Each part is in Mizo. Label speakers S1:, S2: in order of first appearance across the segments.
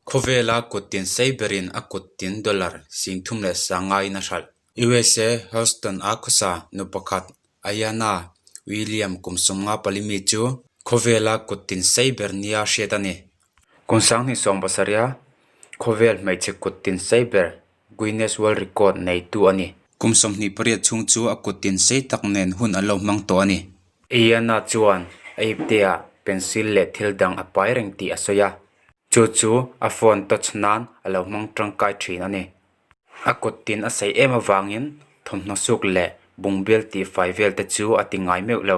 S1: Khawvela kuttin sei berin a kuttin dollar 35,000 in a hralh. USA Houston a khawsa nu pakhat Ayanna William kum 54 mi chu khawvela kuttin sei ber nia hriat a ni. Kum 2017 a khawvel hmeichhe kuttin sei ber Guinness World Record neitu a ni. Kum 28 chhung chu a kuttin sei tak nen hun an lo hmang tawh a ni. Ayanna chuan a ipteah pencil leh thil dang a pai reng tih a sawi a. Chu chu a phone touch nan a lo hmang tangkai thin a ni. A kut tin a saih em avangin thawmhnaw suk leh bungbel tih fai vel te chu a ti ngai meuh lo.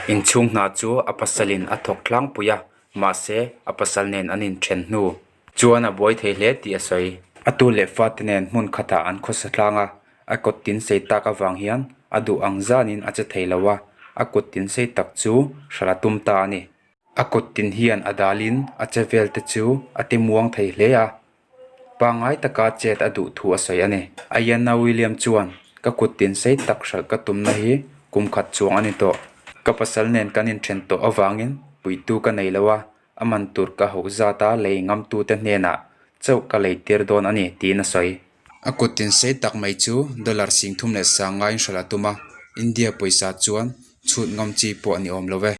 S1: Inchhung hna chu a pasalin a thawk tlangpui a, mahse a pasal nen an inthen hnu chuan a buai thei hle tih a sawi. A tu leh fate nen hmun khatah an khawsa tlang a, a kut tin sei tak avang hian a duh ang zanin a che thei lo a, a kut tin sei tak chu hralh a tum ta a ni. A kut tin hian a dalin a che vel te chu a ti muang thei hle a, pangngai taka chet a duh thu a sawi a ni. Ayanna William chuan, Ka kut tin sei tak hralh ka tumna hi kum khat chuang a ni tawh. Ka pasal nen kan inthen tawh avangin puitu ka nei lo a, a man tur ka hauh zata lei ngamtute hnenah chauh ka lei tir dawn a ni, tiin a sawi. A kut tin sei tak mai chu dollar 35,000 in hralh a tum a, India pawisa chuan chhut ngam chi pawh a ni awm lo e.